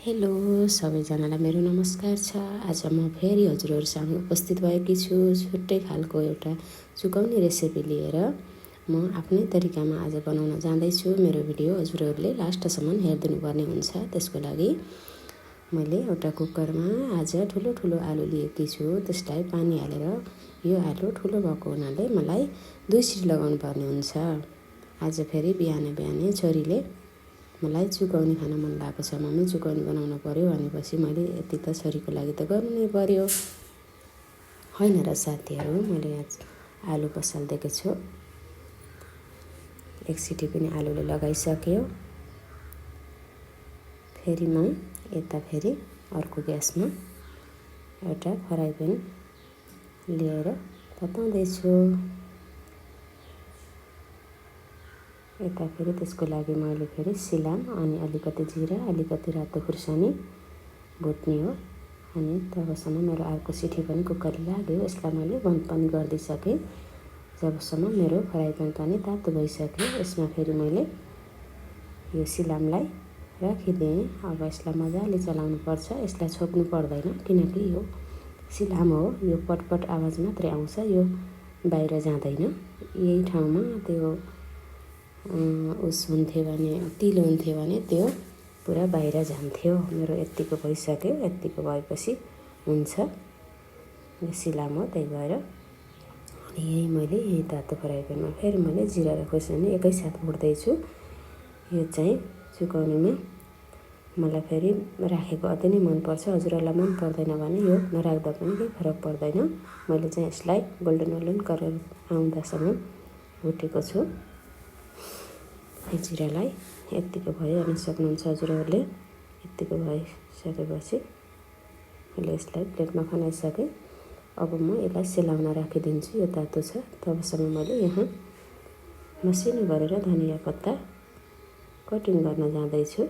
Hello सबैजनालाई मेरो नमस्कार छ। आज म फेरि हजुरहरूसँग उपस्थित भएकी छु छुट्टै खालको एउटा चुकाउने रेसिपी लिएर। म आफ्नै तरिकामा आज बनाउन जाँदैछु। मेरो भिडियो हजुरहरूले लास्टसम्म हेरिदिनु पर्ने हुन्छ। त्यसको लागि मैले एउटा कुकरमा आज ठुलो ठुलो आलु लिएकी छु। त्यसलाई पानी हालेर यो आलु ठुलो भएको हुनाले मलाई 2 सिटी लगाउनु पर्ने हुन्छ। आज फेरि बिहानै छोरीले मलाई चुकौनी खान मन लागेको छ, मम्मी चुकौनी बनाउनु पर्यो भनेपछि मैले यति त छोरीको लागि त गर्नु नै पर्यो होइन र साथीहरू। मैले आज आलु पसालिदिएको छु। 1 सिटी पनि आलुले लगाइसक्यो। फेरि म यता फेरि अर्को ग्यासमा एउटा फ्राई प्यान लिएर तताउँदैछु। यता फेरि त्यसको लागि मैले फेरि सिलाम अनि अलिकति जिरा, अलिकति रातो खुर्सानी भुट्ने हो। अनि तबसम्म मेरो अर्को सिटी पनि कुकरले लाग्यो। यसलाई मैले बन्द पनि गरिदिइसकेँ। जबसम्म मेरो फ्राई प्यान पनि तातो भइसक्यो, यसमा फेरि मैले यो सिलामलाई राखिदिएँ। अब यसलाई मजाले चलाउनु पर्छ, यसलाई छोप्नु पर्दैन किनकि यो सिलाम हो। यो पटपट आवाज मात्रै आउँछ, यो बाहिर जाँदैन। यही ठाउँमा त्यो उस हुन्थ्यो भने तिलो हुन्थ्यो भने त्यो पुरा बाहिर जान्थ्यो। मेरो यत्तिको भइसक्यो। यत्तिको भएपछि हुन्छ, यो सिलाम हो त्यही भएर। अनि यही तातो फ्राई प्यानमा फेरि मैले जिरा र खुर्सानी एकैसाथ भुट्दैछु। यो चाहिँ चुकौनीमा मलाई फेरि राखेको अति नै मनपर्छ। हजुरहरूलाई मन पर्दैन भने यो नराख्दा पनि केही फरक पर्दैन। मैले चाहिँ यसलाई गोल्डन कलर आउँदासम्म भुटेको छु। जिरालाई यत्तिको भयो अनि सक्नुहुन्छ हजुरहरूले। यत्तिको भइसकेपछि मैले यसलाई प्लेटमा खनाइसकेँ। अब म यसलाई सेलाउन राखिदिन्छु। यो तातो छ तबसम्म मैले यहाँ मसिनो गरेर धनियाँ पत्ता कटिङ गर्न जाँदैछु।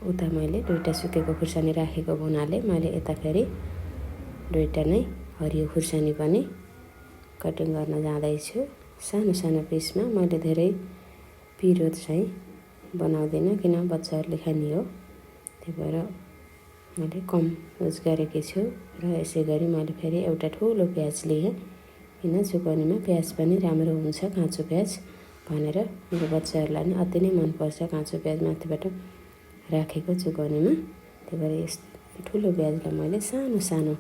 उता मैले 2टा सुकेको खुर्सानी राखेको हुनाले मैले यता फेरि 2टा नै हरियो खुर्सानी पनि कटिङ गर्न जाँदैछु सानो सानो पिसमा। मैले धेरै पिरो चाहिँ बनाउँदिनँ किन बच्चाहरूले खाने हो, त्यही भएर मैले कम युज गरेकी छु। र यसै गरी मैले फेरि एउटा ठुलो प्याज लिएँ किन चुकौनीमा प्याज पनि राम्रो हुन्छ, काँचो प्याज भनेर। मेरो बच्चाहरूलाई नि अति नै मनपर्छ काँचो प्याज माथिबाट राखेको चुकौनीमा। त्यही भएर यस ठुलो प्याजलाई मैले सानो सानो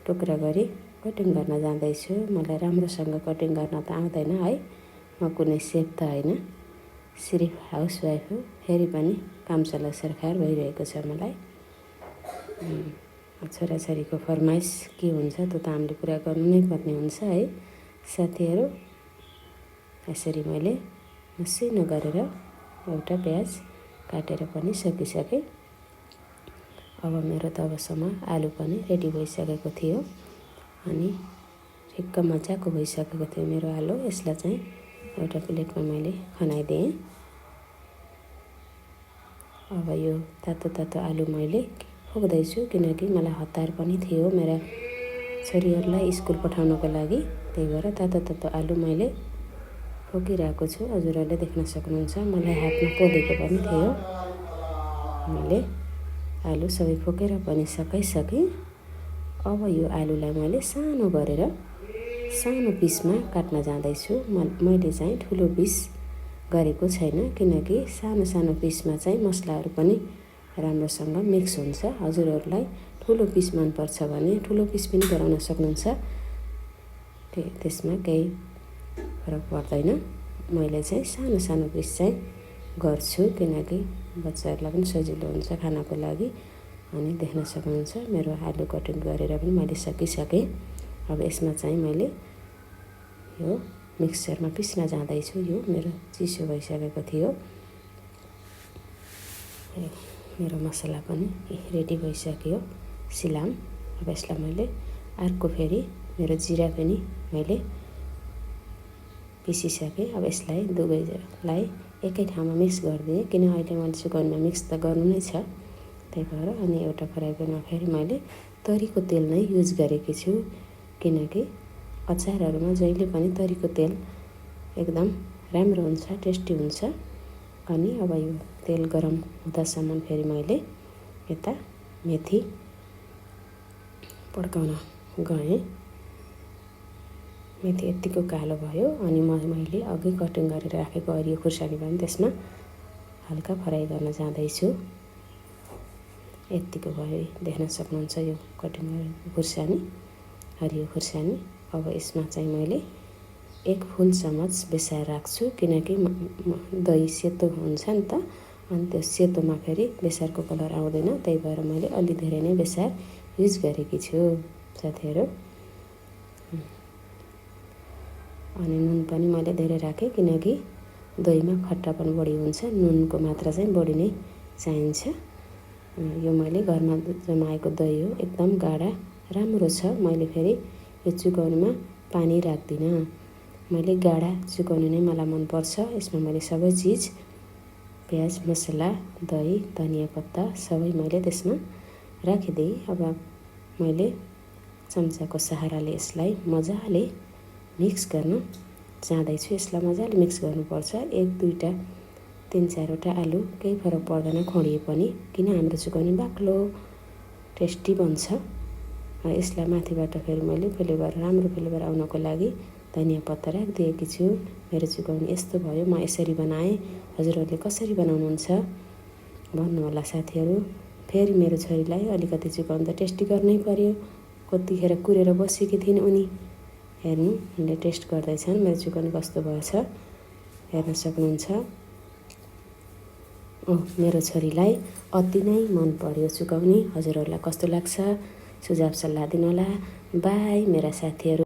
टुक्रा गरी कटिङ गर्न जाँदैछु। मलाई राम्रोसँग कटिङ गर्न त आउँदैन है, म कुनै सेफ त होइन, सिर्फ हाउसवाइफ हो। फेरि पनि काम चला सरकार भइरहेको छ मलाई। छोराछोरीको फरमाइस के हुन्छ त्यो त हामीले पुरा गर्नु नै पर्ने हुन्छ है साथीहरू। यसरी मैले मसिनो गरेर एउटा प्याज काटेर पनि सकिसकेँ। अब मेरो तबसम्म आलु पनि रेडी भइसकेको थियो अनि ठिक्क मजाको भइसकेको थियो मेरो आलु। यसलाई चाहिँ एउटा प्लेटमा मैले खनाइदिएँ। अब यो तातो तातो आलु मैले फोक्दैछु किनकि मलाई हतार पनि थियो मेरा छोरीहरूलाई स्कुल पठाउनको लागि। त्यही भएर तातो तातो आलु मैले फोकिरहेको छु। हजुरहरूले देख्न सक्नुहुन्छ मलाई हातमा पोलेको पनि थियो। मैले आलु सबै फोकेर पनि सकाइसकेँ। अब यो आलुलाई मैले सानो गरेर सानो पिसमा काट्न जाँदैछु। मैले चाहिँ ठुलो पिस गरेको छैन किनकि सानो सानो पिसमा चाहिँ मसलाहरू पनि राम्रोसँग मिक्स हुन्छ। हजुरहरूलाई ठुलो पिस मनपर्छ भने ठुलो पिस पनि गराउन सक्नुहुन्छ, त्यसमा केही फरक पर्दैन। मैले चाहिँ सानो सानो पिस चाहिँ गर्छु किनकि बच्चाहरूलाई पनि सजिलो हुन्छ खानाको लागि। अनि देख्न सक्नुहुन्छ मेरो आलु कटिङ गरेर पनि मैले सकिसकेँ। अब यसमा चाहिँ मैले यो मिक्सचरमा पिस्न जाँदैछु। यो मेरो चिसो भइसकेको थियो। मेरो मसला पनि रेडी भइसक्यो सिलाम। अब यसलाई मैले अर्को फेरि मेरो जिरा पनि मैले पिसिसकेँ। अब यसलाई दुवैलाई एकै ठाउँमा मिक्स गरिदिएँ किन अहिले मैले चुकौनीमा मिक्स त गर्नु नै छ, त्यही भएर। अनि एउटा फ्राई प्यानमा फेरि मैले तरीको तेल नै युज गरेकी छु किनकि अचारहरूमा जहिले पनि तरीको तेल एकदम राम्रो हुन्छ, टेस्टी हुन्छ। अनि अब यो तेल गरम हुँदासम्म फेरि मैले यता मेथी पड्काउन गएँ। मेथी यत्तिको कालो भयो अनि मैले अघि कटिङ गरेर राखेको हरियो खुर्सानी पनि त्यसमा हल्का फ्राई गर्न जाँदैछु। यत्तिको भयो, देख्न सक्नुहुन्छ यो कटिङ गरेको खुर्सानी, हरियो खुर्सानी। अब यसमा चाहिँ मैले 1 फुल चमच बेसार राख्छु, किनकि दही सेतो हुन्छ नि त, अनि त्यो सेतोमा फेरि बेसारको कलर आउँदैन, त्यही भएर मैले अलि धेरै नै बेसार युज गरेकी छु साथीहरू। अनि नुन पनि मैले धेरै राखेँ, किनकि दहीमा खट्टापन बढी हुन्छ, नुनको मात्रा चाहिँ बढी नै चाहिन्छ। यो मैले घरमा जमाएको दही हो, एकदम गाढा राम्रो छ। मैले फेरि यो चुकाउनेमा पानी राख्दिनँ, मैले गाढा चुकाउने नै मलाई मनपर्छ। यसमा मैले सबै चिज प्याज, मसला, दही, धनियाँ पत्ता सबै मैले त्यसमा राखिदिएँ। अब मैले चम्चाको सहाराले यसलाई मजाले मिक्स गर्न जाँदैछु। यसलाई मजाले मिक्स गर्नुपर्छ। 1, 2टा 3, 4वटा आलु केही फरक पर्दैन खोडिए पनि, किन हाम्रो चुकाउने बाक्लो टेस्टी बन्छ। यसलाई माथिबाट फेरि मैले राम्रो फ्लेभर आउनको लागि धनियाँ पत्ता राखिदिएकी छु। मेरो चुकाउने यस्तो भयो, म यसरी बनाएँ। हजुरहरूले कसरी बनाउनुहुन्छ भन्नुहोला साथीहरू। फेरि मेरो छोरीलाई अलिकति चुकाउनु त टेस्टी गर्नै पर्यो। कतिखेर कुरेर बसेकी थिइन् उनी, हेर्नु उनले टेस्ट गर्दैछन् मेरो चुकाउने कस्तो भएछ, हेर्न सक्नुहुन्छ। मेरो छोरीलाई अति नै मन पर्यो चुकाउने। हजुरहरूलाई कस्तो लाग्छ सुझाव सल्लाह दिनुहोला। बाई मेरा साथीहरू।